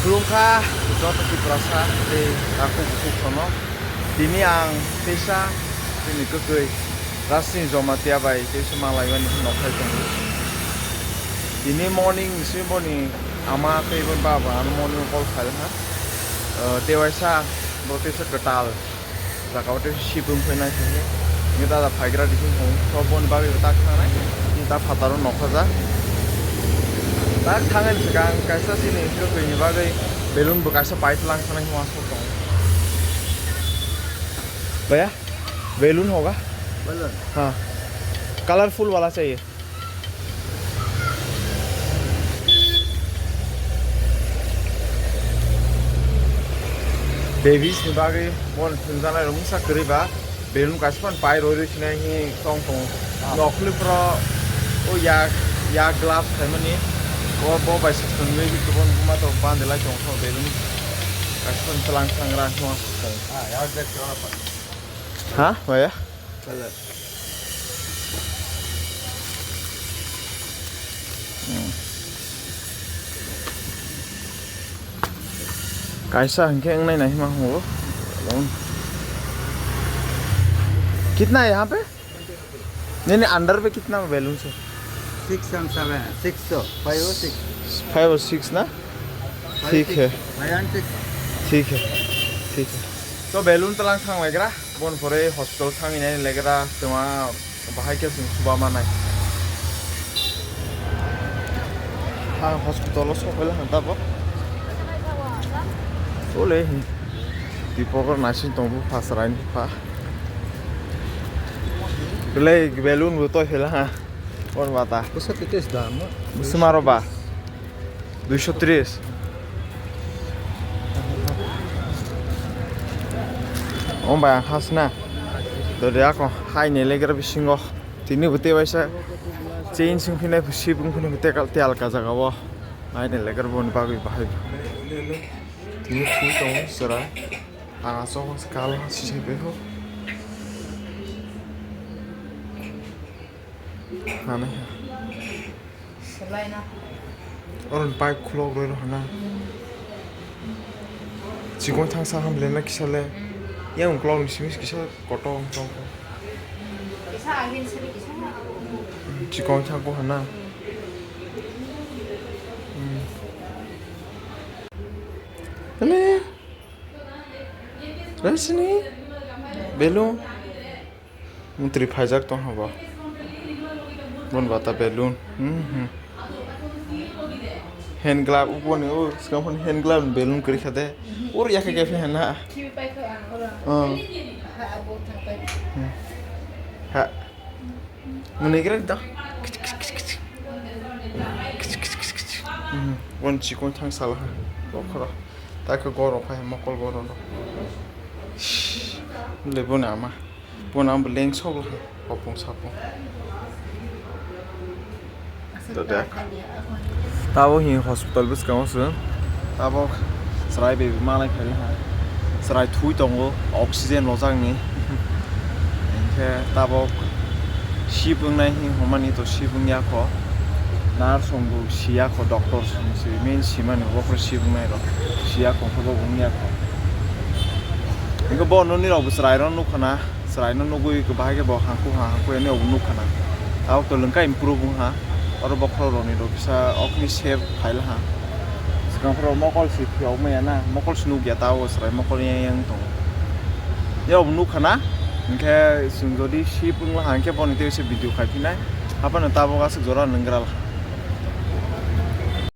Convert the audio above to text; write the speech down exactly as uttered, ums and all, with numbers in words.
Khulumkha joto Tiprasa tei takhuk bukhuk rokno. Tini ang teisa chini kwtwi Rasing Jomatia bai teisa malaimani nokhai tongo. Tini morning ni simi boni ama tei boni baba ano morning call khaijak ha. Eh, tewaisa bo teisa kwtal. Jaga o tei sibung phainai sini. Ini dada phaigra di sini. So boni bagwi tak thangnai. Ini ta phataro nokha ja. Tak thangani swkang kaisa chini kwtwi ni bagwi balloon bo kaisa pai tlang thangnai hwnma sok tongo. Bhaiya, balloon hoga? Balloon. Ha. Colorful wala chahiye. Babies ni bagwi bon thwngjaknai rok mungsa kwrwi ba balloon kaisa phano pai rwi rwi sinai hi tong tongo. Ah. Nokhlip ro o yak, yak gloves khaimani o bo bai se thwngwi kubun buma to bandilai tong kho balloon kaisa phano tlang thangra hwnma sok tongo. Ah, yak yak yak. Ha, maya? Color. Hmm. Kaisa hwnkhe wngnai nai ma hwngo. कितना है यहाँ पे? नहीं, नहीं, अंदर पे कितना बैलून है? सिक्स एंड सेवन, सिक्स तो, फाइव और सिक्स। फाइव और सिक्स ना? ठीक है। Five and six. ठीक है, ठीक है। तो balloon talang thang legra, bon pore hospital thang inai legra, tuma bahai khe chwng suba manai. Ha hospital o sokoi lang tabo. Ole hi. Dipok naising tong bu phasra ni pha. Belai balloon bo toi phela ha. Or bata. Bwsa twi test da mo? Bwswma ro ba? Duiso tris. O bai ang khasna. Dori ako hai ni legra bisingo. Tini bo tei waisa chain sing phinai sibung phinai tei alka jaga o. Hai ni legra boni bagwi bahai. Tini phui tongo chwrai. Ang aswk kal sisai pekho. Hanai ha. Oro ni pipe khulok rwi rw hana. Chikon thang sa ham lena kisa le. Yang uklok ni simi kisa kotor wng tong kho. Chikon thang kho hana. Hmm. Ele. Rasini. Balloon. Mantri phaijak tong ha bo. Bon bata balloon. Hmm, hmm. Hand glove, upor ni, o, swkang phone hand glove ni balloon kwrwi kha de. Ur yakhe khe phi hana. Hmm. Ha. Muni kira da. Hmm. Bon chikon thang sala ha. Bokhoro. Ta khe goro phai mokol goro no. Lebu ni ama. Bono ang bo leng sok laha, hopung sapung. Tabo hi hospital bwskango se. Tabok chwrai bai manai phai laha. Chwrai thui tongo, oxygen rwjakni. Hinkhe tabok sip wngnai hi hwnmani to sip wngya kho. Nurse rok bo siya kho, doctor rok se main simani, bokhorok sip wngnai rok siya kho, khe bo wngya kho. Hinkhe bo nini rok bo chwrai rok nukha na. Chwraino nugwi bahai khe bo hangkuk ha hangkuk ya nini obo nukha na. Tabok to lwngkha improve wngha. Oro bokhorok rokni rok kisa okni save phaila ha. Swkang phoro mokol si phiyok maya na, mokol si nukya tabok chwrai mokol yang yang tongo. Ya obo nukha na. Hinkhe chwng jodi sip wngla ha hinkhe boni tei se video khai phinai. Haphano tabok aswk jora nwngra la ha.